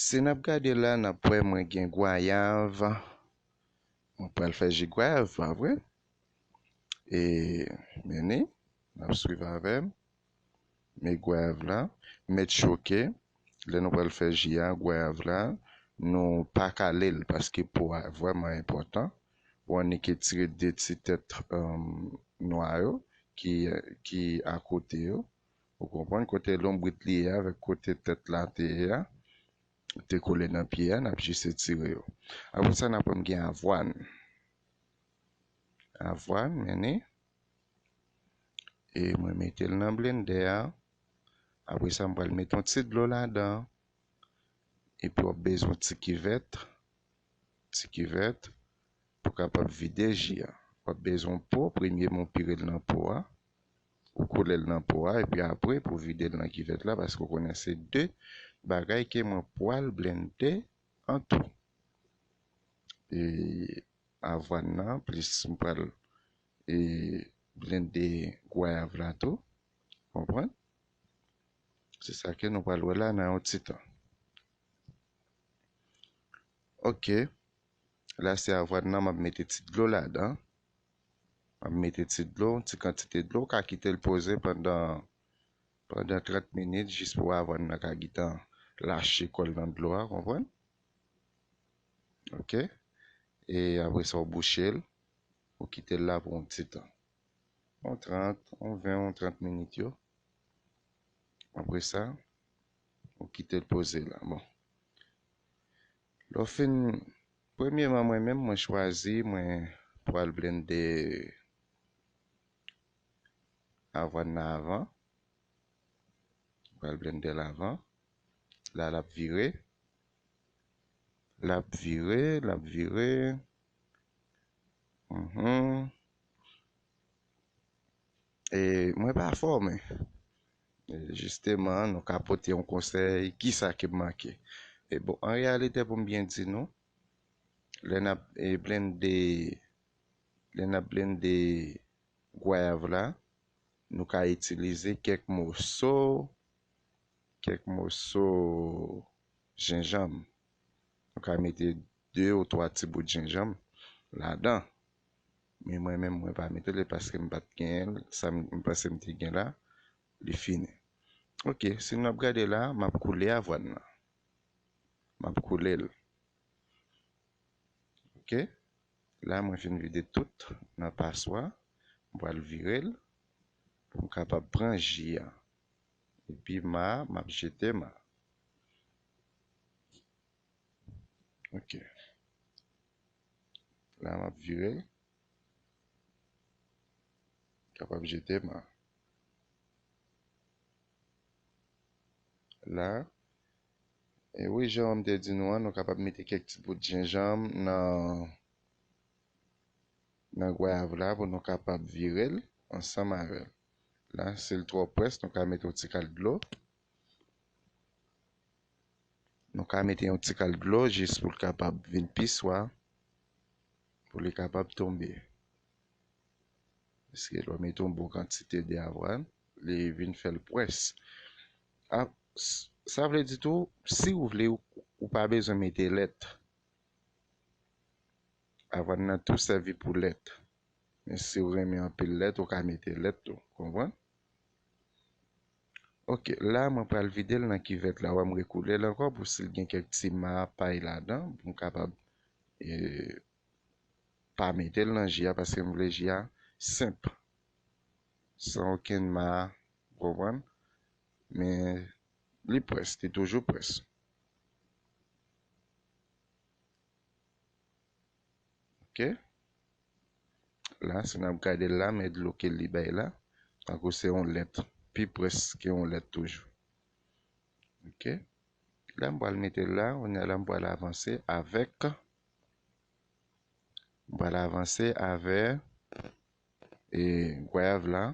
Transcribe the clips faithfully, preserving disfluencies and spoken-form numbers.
Si n ap gade la, n ap wè mwen gen gwayav. Mwen pral fè ji gwayav, pa vre? E, men ni, n ap swiv avè m. Men gwayav la, mèt choke. Lè nou pral fè ji a, gwayav la, nou pa kale l, paske po a vrèman enpòtan. Ou annik tire de ti tèt, um, nwa yo ki, ki akote yo. Ou konprann? Kote lonbrit li ye a avèk kote tèt la te ye a, te kole nan pye a, n ap jis etire yo. Apre sa, n ap wè m gen avwàn. Avwàn, men ni. E mwen mete l nan blendè a. Apre sa, m pral mete yon ti dlo ladan. Epi w ap bezwen yon ti kivèt. Ti kivèt. Pou kapab vide ji a. W ap bezwen yon po. Premye, m pire l nan po a. Ou koule l nan po a. Epi apre, pou vide l nan kivèt la. Paske w konnen se de bagay ke mwen pral blende an tou. E avwàn nan, plis m pral, e, blende gwayav la tou. Konprann? Se sa ke nou pral wè la nan yon ti tan. Ok. La se avwàn nan, m ap mete ti dlo ladan. M ap mete ti dlo, ti kantite dlo, w ka kite l poze pandan, pandan trant minit, jis pou avwàn nan ka gentan lache kò l nan dlo a, konprann? Ok? E apre sa, w bouche l, ou kite l la pou yon ti tan. Yon trant, yon ven, yon trant minit yo. Apre sa, ou kite l poze la. Bon. Lè w fin, premyeman, mwen menm, mwen chwazi, mwen pral blende avwàn nan avan. Pral blende l avan. La, l ap vire. L ap vire, l ap vire. Mhm. E mwen pa fòme. E jisteman, nou ka pote yon konsèy, kisa ke m manke. E bon, an reyalite, pou m byen di nou, lè n ap, e, blende, lè n ap blende gwayav la, nou ka itilize kèk moso, kèk moso jenjanm. Nou ka mete de ou twa ti bout jenjanm ladan. Men mwen menm, mwen pa mete l paske m pa t genyen l. Sa m, m panse m te gen la, li fini. Ok, si n ap gade la, m ap koule avwàn nan. M ap koule l. Ok? La, mwen fin vide tout nan paswa. Mwen pral vire l pou m kapab pran ji a. Epi ma, m ap jete ma. Ok. La, m ap vire l. Kapab jete ma. La. E wi, jan m te di nou an, nou kapab mete kèk ti bout jenjanm nan, nan gwayav la pou nou kapab vire l ansanm avè l. La, si l twò près, nou ka mete yon ti kal dlo. Nou ka mete yon ti kal dlo jis pou l kapab vin pi swa, pou li kapab tonbe. Paske lè w mete yon bon kantite de avwàn, li vin fè l près. A, s-, sa vle di tou, si w vle, ou, ou pa bezwen mete lèt. Avwàn nan tou sèvi pou lèt. Men si w renmen anpil lèt, ou ka mete lèt tou. Konprann? Ok, la, mwen pral vide l nan kivèt la. Wè, m rekoule l ankò pou si l gen kèk ti ma pay ladan, pou m kapab, e, pa mete l nan ji a, paske m vle ji a senp. San okenn ma, w konprann? Men li près, li toujou près. Ok? La, si n ap gade l la, men dlo ke li bay la, tankou se yon lèt, pi près ke yon lèt toujou. Ok? La, m pral mete l la, kounye a la, m pral avanse avèk, m pral avanse avè, e, gwayav la.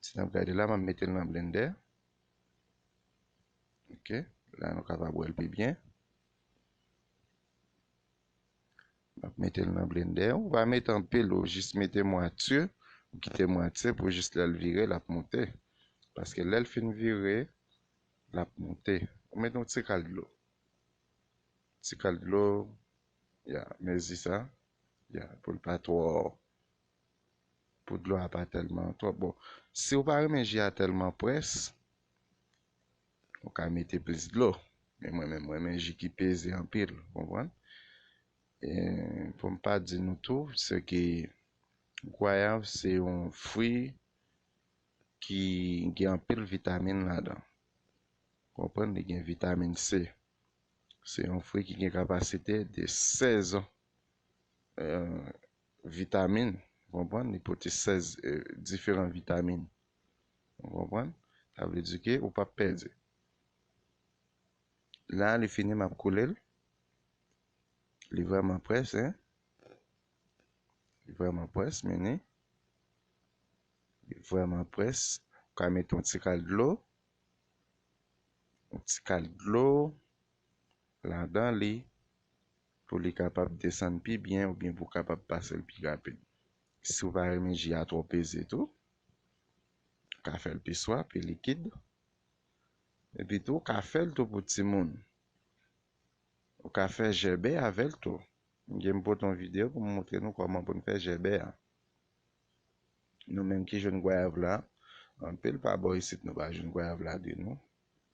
Si n ap gade la, m ap mete l nan blendè. Ok, la nou kapab wè l pi byen. M ap mete l nan blendè. Ou pa mete anpil, ou jis mete mwatye, ou kite mwatye pou jis lè l vire, l ap moute. Paske lè l fin vire, l ap monte. Ou met yon ti kal dlo. Ti kal dlo, ya, mezi sa, ya, pou l pa twò, pou dlo a pa tèlman twòp. Bon, si w pa renmen ji a tèlman près, ou ka mete plis dlo. Men mwen menm, mwen renmen ji ki peze anpil, ou konprann? E pou m pa di nou tou, se ke gwayav se yon fwi ki gen anpil vitamin ladan. Konprann? Li gen vitamin C. Se yon fwi ki gen kapasite de sèz, eh, vitamin. Konprann? Li pote sèz, eh, diferan vitamin. Ou konprann? Sa vle di ke ou p ap pèdi. La, li fini, m ap koule l. Li vrèman près, en. Li vrèman près, men li vrèman près. Ou ka met yon ti kal dlo. Yon ti kal dlo ladan li pou li kapab desann pi byen oubyen pou kapab pase l pi rapid. Si w pa renmen ji a twò peze tou, ou ka fè l pi swa, pi likid. Epi tou, ou ka fè l tou pou timoun. Ou ka fè jèbè avè l tou. M gen m pote yon videyo pou m montre nou kòman pou n fè jèbè a. Nou menm ki jwenn gwayav la, anpil pa bò isit nou pa jwenn gwayav la de nou,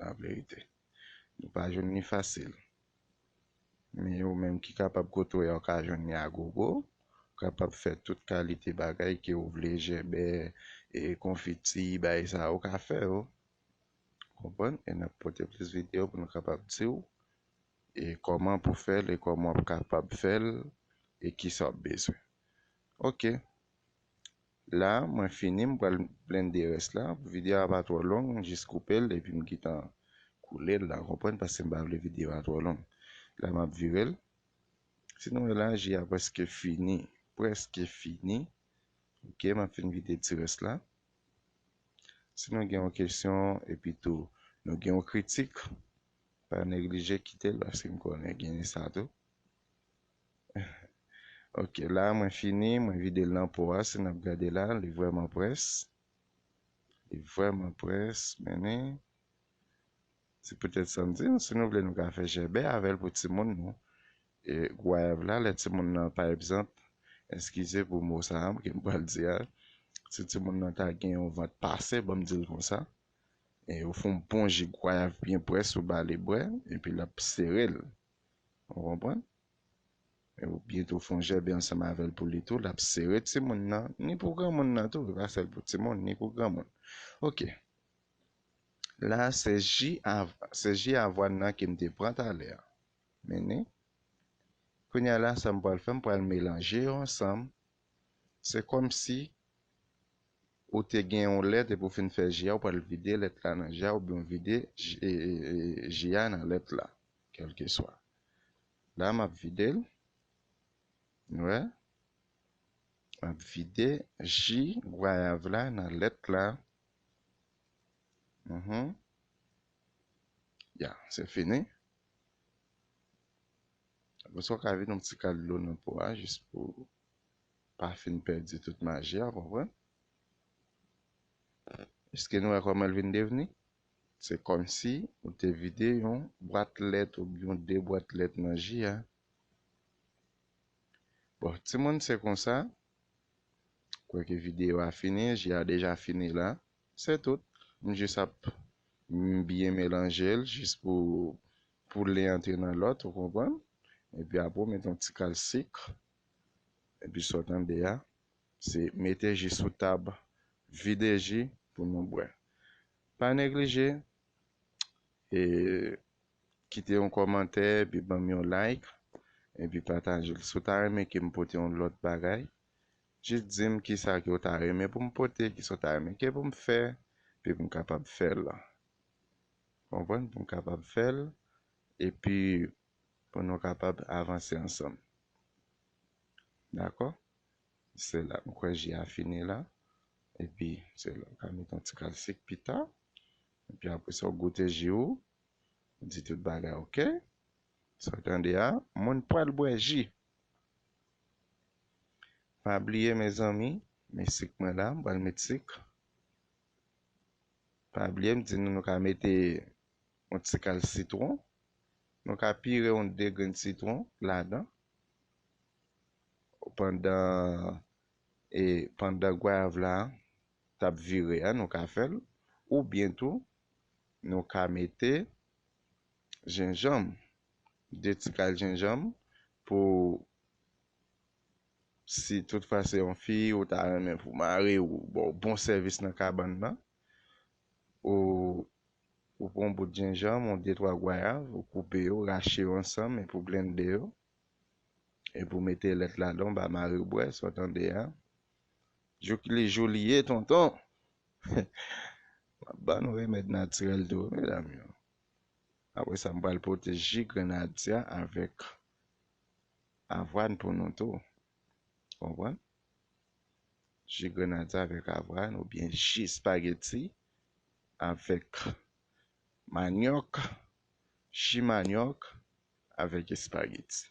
la verite. Nou pa jwenn li fasil. Men ou menm ki kapab kote w ye a, ou ka jwenn li a gogo, ou kapab fè tout kalite bagay ke ou vle, jèbè, e konfiti, bagay sa yo, ou ka fè yo. Konprann? E n ap pote plis videyo pou nou kapab di w e kòman pou fè l e kòman w kapab fè l e kisa w ap bezwen. Ok. La, mwen fini, m pral blende rès la. Pou videyo a pa twò long, m jis koupe l epi m gentan koule l la, konprann? Paske m pa vle videyo a twò long. La, m ap vire l. Si nou wè la, ji a prèske fini. Prèske fini. Ok, m ap fin vide ti rès la. Si nou gen yon kesyon, epi tou, nou gen yon kritik, pa neglije kite l, paske m konnen gen sa tou. Ok, la, mwen fini, mwen vide l nan po a, si n ap gade la, li vrèman près. Li vrèman près, mennen. Se poutèt sa m di nou, si nou vle, nou ka fè jèbè avè l pou timoun nou. E gwayav la, lè timoun nan, pa egzanp, eskize pou mo sa a ke m pral di a, si timoun nan ta gen yon vant pase, ban m di l konsa, e ou fè yon bon ji gwayav byen près, ou ba li bwè, epi l ap sere l. Ou konprann? E ou byen tou fè yon jèbè ansanm avè l pou li tou, l ap sere timoun nan, ni pou granmoun nan tou, e pa sèl pou timoun, ni pou granmoun. Ok. La, se ji a, se ji avwàn nan ke m te pran talè a. Mennen. Kounye a la, sa m pral fè, m pral melanje yo ansanm. Se kòmsi ou te gen yon lèt epi w fin fè ji a, ou pral vide lèt la nan ji a, oubyen w vide ji, e, e, e, ji a nan lèt la, kèlkeswa. La, m ap vide l. Ou wè? M ap vide ji gwayav la nan lèt la. Mhm. Ya, se fini. Apre sa, w ka vide yon ti kal dlo nan po a, jis pou pa fin pèdi tout maji a, konprann? Èske nou wè kòman l vin devni? Se kòmsi ou te vide yon bwat lèt oubyen de bwat lèt nan ji a. Bon, timoun, se konsa. Kwè ke videyo a fini, ji a deja fini la. Se tout. M jis ap, m byen melanje l, jis pou, pou len antre nan lòt, ou konprann? Epi apre, w met yon ti kal sik. Epi sa w tande a, se mete ji sou tab, vide ji pou nou bwè. Pa neglije, e, kite yon kòmantè, epi ban m yon like, epi pataje l. Si w ta renmen ke m pote yon lòt bagay, jis di m kisa ke w ta renmen pou m pote, kisa w ta renmen ke pou m fè, epi pou m kapab fè l. Konprann? Pou m kapab fè l, epi pou nou kapab avanse ansanm. Dakò? Se la, m kwè ji a fini la. Epi, se la, w ka met yon ti kal sik pita. Epi apre sa, w goute ji w. Di tout bagay ok. Sa w tande a, moun pral bwè ji. Pa bliye, mezanmi, men sik mwen la, m pral met sik. Pa bliye, m di nou, nou ka mete yon ti kal sitwon. Nou ka pire yon de grenn sitwon ladan. Pandan, e, pandan gwayav la t ap vire a, nou ka fè l. Oubyen tou, nou ka mete jenjanm, de ti kal jenjanm pou, si toutfwa se yon fi ou ta renmen pou mari w ba w bon sèvis nan kabann nan, ou, ou pran yon bout jenjanm, yon de twa gwayav, ou koupe yo, rache yo ansanm, epi w blende yo, epi w mete lèt ladan, w ba mari w bwè, sa w tande a. Jouk li jou li ye, tonton. M ap ba nou remèd natirèl tou, medam yo. Apre sa, m pral pote ji grenadya avèk avwàn pou nou tou. Konprann? Ji grenadya avèk avwàn oubyen ji espageti avèk manyòk, ji manyòk avèk espageti.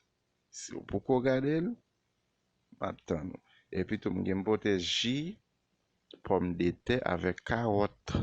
Si w poko gade l, m ap tann ou. Epi tou, m gen m pote ji pòmdetè avèk kawòt.